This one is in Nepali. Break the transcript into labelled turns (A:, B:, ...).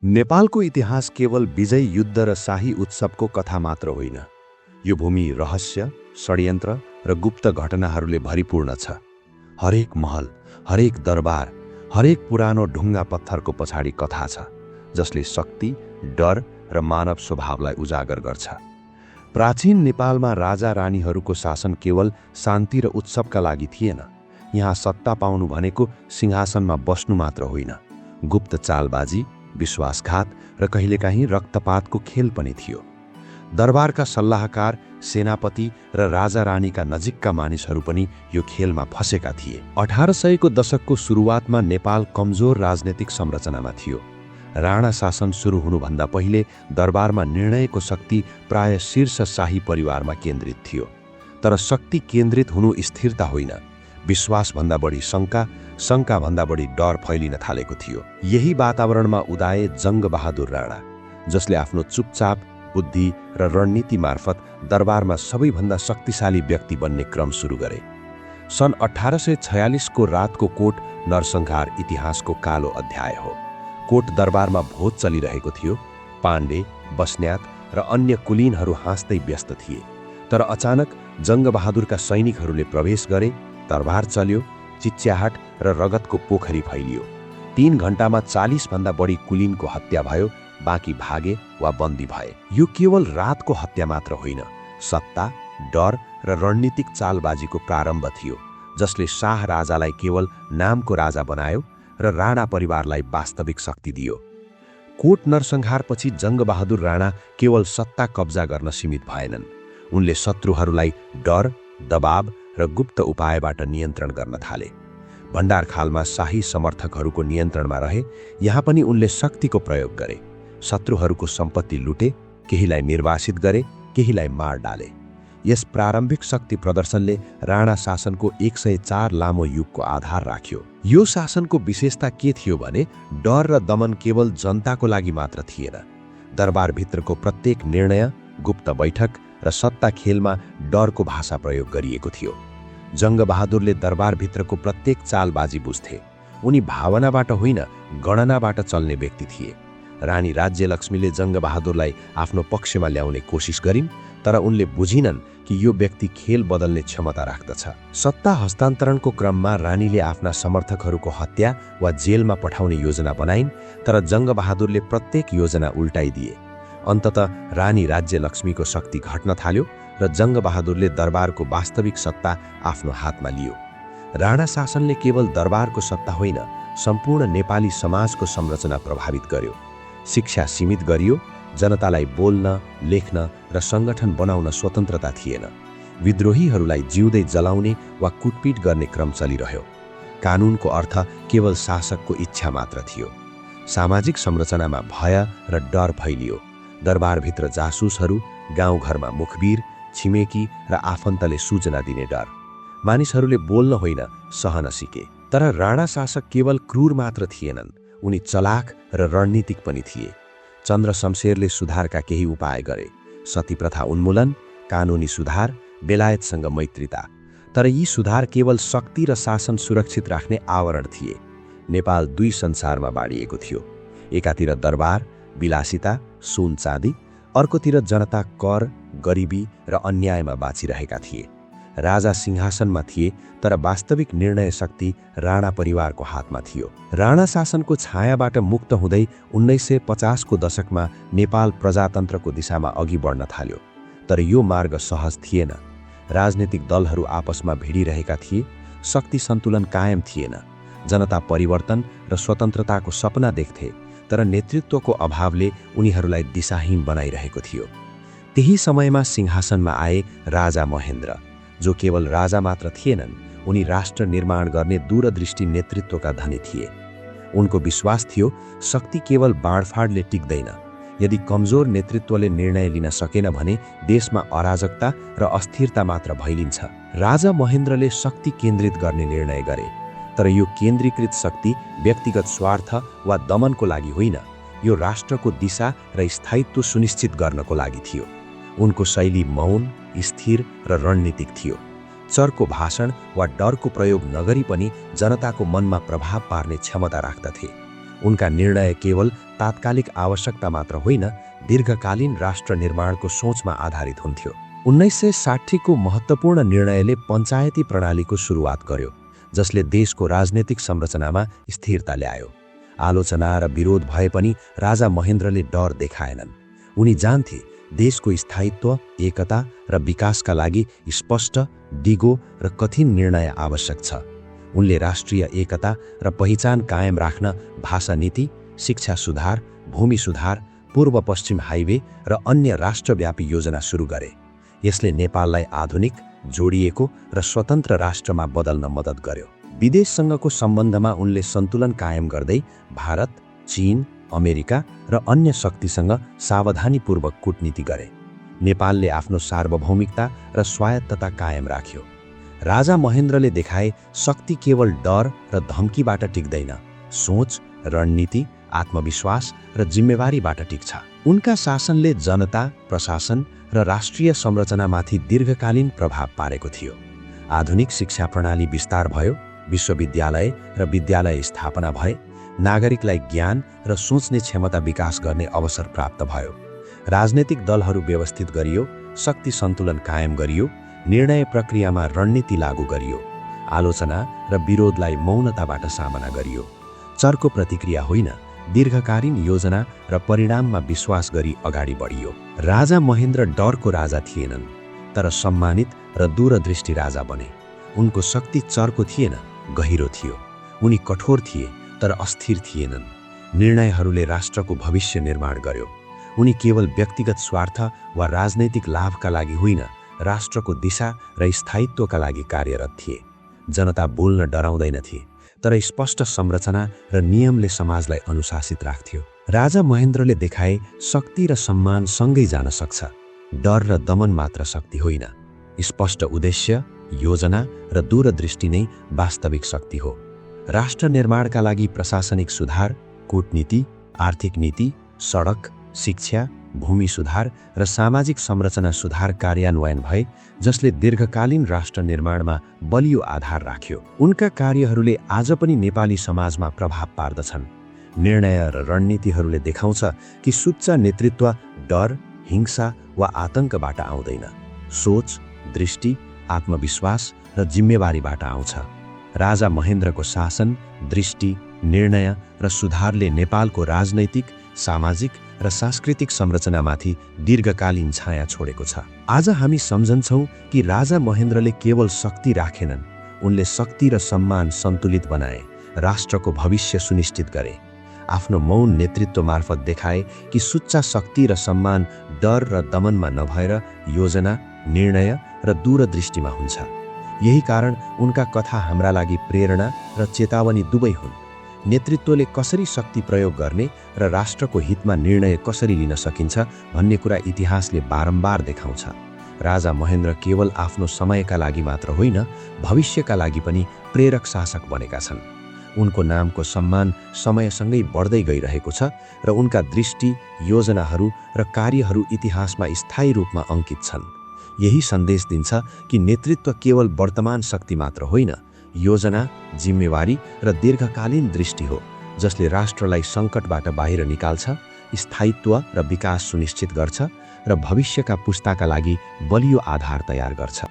A: नेपालको इतिहास केवल विजय युद्ध र शाही उत्सवको कथा मात्र होइन। यो भूमि रहस्य, षड्यन्त्र र गुप्त घटनाहरूले भरिपूर्ण छ। हरेक महल, हरेक दरबार, हरेक पुरानो ढुङ्गा पत्थरको पछाडि कथा छ, जसले शक्ति, डर र मानव स्वभावलाई उजागर गर्छ। प्राचीन नेपालमा राजा रानीहरूको शासन केवल शान्ति र उत्सवका लागि थिएन। यहाँ सत्ता पाउनु भनेको सिंहासनमा बस्नु मात्र होइन, गुप्त चालबाजी, विश्वासघात र कहिलेकाहीँ रक्तपातको खेल पनि थियो। दरबारका सल्लाहकार, सेनापति र राजा रानीका नजिकका मानिसहरू पनि यो खेलमा फँसेका थिए। 1800 को दशकको सुरुवातमा नेपाल कमजोर राजनैतिक संरचनामा थियो। राणा शासन सुरु हुनुभन्दा पहिले दरबारमा निर्णयको शक्ति प्राय शीर्ष शाही परिवारमा केन्द्रित थियो। तर शक्ति केन्द्रित हुनु स्थिरता होइन, विश्वासभन्दा बढी शङ्काभन्दा बढी डर फैलिन थालेको थियो। यही वातावरणमा उदाए जङ्गबहादुर राणा, जसले आफ्नो चुपचाप बुद्धि र रणनीति मार्फत दरबारमा सबैभन्दा शक्तिशाली व्यक्ति बन्ने क्रम सुरु गरे। सन् 1846 को रातको कोट नरसंहार इतिहासको कालो अध्याय हो। कोट दरबारमा भोज चलिरहेको थियो। पाण्डे, बस्न्यात र अन्य कुलीनहरू हाँस्दै व्यस्त थिए। तर अचानक जङ्गबहादुरका सैनिकहरूले प्रवेश गरे। दरबार चल्यो, चिच्याहाट र रगतको पोखरी फैलियो। 3 घण्टामा 40 भन्दा बढी कुलीनको हत्या भयो, बाँकी भागे वा बन्दी भए। यो केवल रातको हत्या मात्र होइन, सत्ता, डर र रणनीतिक चालबाजीको प्रारम्भ थियो, जसले शाह राजालाई केवल नामको राजा बनायो र राणा परिवारलाई वास्तविक शक्ति दियो। कोट नरसंहारपछि जङ्गबहादुर राणा केवल सत्ता कब्जा गर्न सीमित भएनन्। उनले शत्रुहरूलाई डर, दबाव र गुप्त उपायबाट नियन्त्रण गर्न थाले। भण्डारखालमा शाही समर्थकहरूको नियन्त्रणमा रहे, यहाँ पनि उनले शक्तिको प्रयोग गरे। शत्रुहरूको सम्पत्ति लुटे, केहीलाई निर्वासित गरे, केहीलाई मार डाले। यस प्रारम्भिक शक्ति प्रदर्शनले राणा शासनको 104 लामो युगको आधार राख्यो। यो शासनको विशेषता के थियो भने डर र दमन केवल जनताको लागि मात्र थिएन। दरबारभित्रको प्रत्येक निर्णय, गुप्त बैठक र सत्ता खेलमा डरको भाषा प्रयोग गरिएको थियो। जङ्गबहादुरले दरबारभित्रको प्रत्येक चालबाजी बुझ्थे। उनी भावनाबाट होइन, गणनाबाट चल्ने व्यक्ति थिए। रानी राज्यलक्ष्मीले जङ्गबहादुरलाई आफ्नो पक्षमा ल्याउने कोसिस गरिन्, तर उनले बुझिनन् कि यो व्यक्ति खेल बदल्ने क्षमता राख्दछ। सत्ता हस्तान्तरणको क्रममा रानीले आफ्ना समर्थकहरूको हत्या वा जेलमा पठाउने योजना बनाइन्, तर जङ्गबहादुरले प्रत्येक योजना उल्टाइदिए। अन्ततः रानी राज्यलक्ष्मीको शक्ति घट्न थाल्यो र जङ्गबहादुरले दरबारको वास्तविक सत्ता आफ्नो हातमा लियो। राणा शासनले केवल दरबारको सत्ता होइन, सम्पूर्ण नेपाली समाजको संरचना प्रभावित गर्यो। शिक्षा सीमित गरियो, जनतालाई बोल्न, लेख्न र सङ्गठन बनाउन स्वतन्त्रता थिएन। विद्रोहीहरूलाई जिउँदै जलाउने वा कुटपिट गर्ने क्रम चलिरह्यो। कानुनको अर्थ केवल शासकको इच्छा मात्र थियो। सामाजिक संरचनामा भय र डर फैलियो। दरबारभित्र जासुसहरू, गाउँघरमा मुखबिर, छिमेकी र आफन्तले सूचना दिने डर। मानिसहरूले बोल्न होइन, सहन सिके। तर राणा शासक केवल क्रूर मात्र थिएनन्, उनी चलाख र रणनीतिक पनि थिए। चन्द्र शमशेरले सुधारका केही उपाय गरे, सती प्रथा उन्मूलन, कानुनी सुधार, बेलायतसँग मैत्रीता। तर यी सुधार केवल शक्ति र शासन सुरक्षित राख्ने आवरण थिए। नेपाल 2 संसारमा बाँडिएको थियो। एकातिर दरबार, विलासिता, सुन चाँदी, अर्कोतिर जनता कर, गरिबी र अन्यायमा बाँचिरहेका थिए। राजा सिंहासनमा थिए, तर वास्तविक निर्णय शक्ति राणा परिवारको हातमा थियो। राणा शासनको छायाबाट मुक्त हुँदै 1950 को दशकमा नेपाल प्रजातन्त्रको दिशामा अघि बढ्न थाल्यो। तर यो मार्ग सहज थिएन। राजनीतिक दलहरू आपसमा भिडिरहेका थिए, शक्ति सन्तुलन कायम थिएन। जनता परिवर्तन र स्वतन्त्रताको सपना देख्थे, तर नेतृत्वको अभावले उनीहरूलाई दिशाहीन बनाइरहेको थियो। त्यही समयमा सिंहासनमा आए राजा महेन्द्र, जो केवल राजा मात्र थिएनन्, उनी राष्ट्र निर्माण गर्ने दूरदृष्टि नेतृत्वका धनी थिए। उनको विश्वास थियो, शक्ति केवल बाँडफाँडले टिक्दैन। यदि कमजोर नेतृत्वले निर्णय लिन सकेन भने देशमा अराजकता र अस्थिरता मात्र भइलिन्छ। राजा महेन्द्रले शक्ति केन्द्रित गर्ने निर्णय गरे, तर यो केन्द्रीकृत शक्ति व्यक्तिगत स्वार्थ वा दमनको लागि होइन, यो राष्ट्रको दिशा र स्थायित्व सुनिश्चित गर्नको लागि थियो। उनको शैली मौन, स्थिर र रणनीतिक थियो। चर्को भाषण वा डरको प्रयोग नगरी पनि जनताको मनमा प्रभाव पार्ने क्षमता राख्दथे। उनका निर्णय केवल तात्कालिक आवश्यकता मात्र होइन, दीर्घकालीन राष्ट्र निर्माणको सोचमा आधारित हुन्थ्यो। 1960को महत्त्वपूर्ण निर्णयले पञ्चायती प्रणालीको सुरुवात गर्यो, जसले देशको राजनीतिक संरचनामा स्थिरता ल्यायो। आलोचना र विरोध भए पनि राजा महेन्द्रले डर देखाएनन्। उनी जान्थे देशको स्थायित्व, एकता र विकासका लागि स्पष्ट, दिगो र कठिन निर्णय आवश्यक छ। उनले राष्ट्रिय एकता र पहिचान कायम राख्न भाषा नीति, शिक्षा सुधार, भूमि सुधार, पूर्व पश्चिम हाइवे र अन्य राष्ट्रव्यापी योजना सुरु गरे। यसले नेपाललाई आधुनिक, जोडिएको र स्वतन्त्र राष्ट्रमा बदल्न मद्दत गर्यो। विदेशसँगको सम्बन्धमा उनले सन्तुलन कायम गर्दै भारत, चीन, अमेरिका र अन्य शक्तिसँग सावधानीपूर्वक कूटनीति गरे। नेपालले आफ्नो सार्वभौमिकता र स्वायत्तता कायम राख्यो। राजा महेन्द्रले देखाए शक्ति केवल डर र धम्कीबाट टिक्दैन, सोच, रणनीति, आत्मविश्वास र जिम्मेवारीबाट टिक्छ। उनका शासनले जनता, प्रशासन र राष्ट्रिय संरचनामाथि दीर्घकालीन प्रभाव पारेको थियो। आधुनिक शिक्षा प्रणाली विस्तार भयो, विश्वविद्यालय र विद्यालय स्थापना भए, नागरिकलाई ज्ञान र सोच्ने क्षमता विकास गर्ने अवसर प्राप्त भयो। राजनैतिक दलहरू व्यवस्थित गरियो, शक्ति सन्तुलन कायम गरियो, निर्णय प्रक्रियामा रणनीति लागू गरियो, आलोचना र विरोधलाई मौनताबाट सामना गरियो। चर्को प्रतिक्रिया होइन, दीर्घकालीन योजना र परिणाममा विश्वास गरी अगाडि बढियो। राजा महेन्द्र डरको राजा थिएनन्, तर सम्मानित र दूरदृष्टि राजा बने। उनको शक्ति चर्को थिएन, गहिरो थियो। उनी कठोर थिए तर अस्थिर थिएनन्। निर्णयहरूले राष्ट्रको भविष्य निर्माण गर्यो। उनी केवल व्यक्तिगत स्वार्थ वा राजनैतिक लाभका लागि होइन, राष्ट्रको दिशा र स्थायित्वका लागि कार्यरत थिए। जनता बोल्न डराउँदैनथे, तर स्पष्ट संरचना र नियमले समाजलाई अनुशासित राख्थ्यो। राजा महेन्द्रले देखाए शक्ति र सम्मान सँगै जान सक्छ। डर र दमन मात्र शक्ति होइन, स्पष्ट उद्देश्य, योजना र दूरदृष्टि नै वास्तविक शक्ति हो। राष्ट्र निर्माणका लागि प्रशासनिक सुधार, कूटनीति, आर्थिक नीति, सडक, शिक्षा, भूमि सुधार र सामाजिक संरचना सुधार कार्यान्वयन भए, जसले दीर्घकालीन राष्ट्र निर्माणमा बलियो आधार राख्यो। उनका कार्यहरूले आज पनि नेपाली समाजमा प्रभाव पार्दछन्। निर्णय र रणनीतिहरूले देखाउँछ कि सुच्चा नेतृत्व डर, हिंसा वा आतंकबाट आउँदैन। सोच, दृष्टि, आत्मविश्वास र जिम्मेवारीबाट आउँछ। राजा महेन्द्रको शासन, दृष्टि, निर्णय र सुधारले नेपालको राजनैतिक, सामाजिक र सांस्कृतिक संरचनामाथि दीर्घकालीन छाया छोडेको छ। आज हामी सम्झन्छौँ कि राजा महेन्द्रले केवल शक्ति राखेनन्, उनले शक्ति र सम्मान सन्तुलित बनाए, राष्ट्रको भविष्य सुनिश्चित गरे। आफ्नो मौन नेतृत्व मार्फत देखाए कि सुच्चा शक्ति र सम्मान डर र दमनमा नभएर योजना, निर्णय र दूरदृष्टिमा हुन्छ। यही कारण उनका कथा हाम्रा लागि प्रेरणा र चेतावनी दुवै हुन्। नेतृत्वले कसरी शक्ति प्रयोग गर्ने र राष्ट्रको हितमा निर्णय कसरी लिन सकिन्छ भन्ने कुरा इतिहासले बारम्बार देखाउँछ। राजा महेन्द्र केवल आफ्नो समयका लागि मात्र होइन, भविष्यका लागि पनि प्रेरक शासक बनेका छन्। उनको नामको सम्मान समयसँगै बढ्दै गइरहेको छ र उनका दृष्टि, योजनाहरू र कार्यहरू इतिहासमा स्थायी रूपमा अंकित छन्। यही सन्देश दिन्छ कि नेतृत्व केवल वर्तमान शक्ति मात्र होइन, योजना, जिम्मेवारी र दीर्घकालीन दृष्टि हो, जसले राष्ट्रलाई सङ्कटबाट बाहिर निकाल्छ, स्थायित्व र विकास सुनिश्चित गर्छ र भविष्यका पुस्ताका लागि बलियो आधार तयार गर्छ।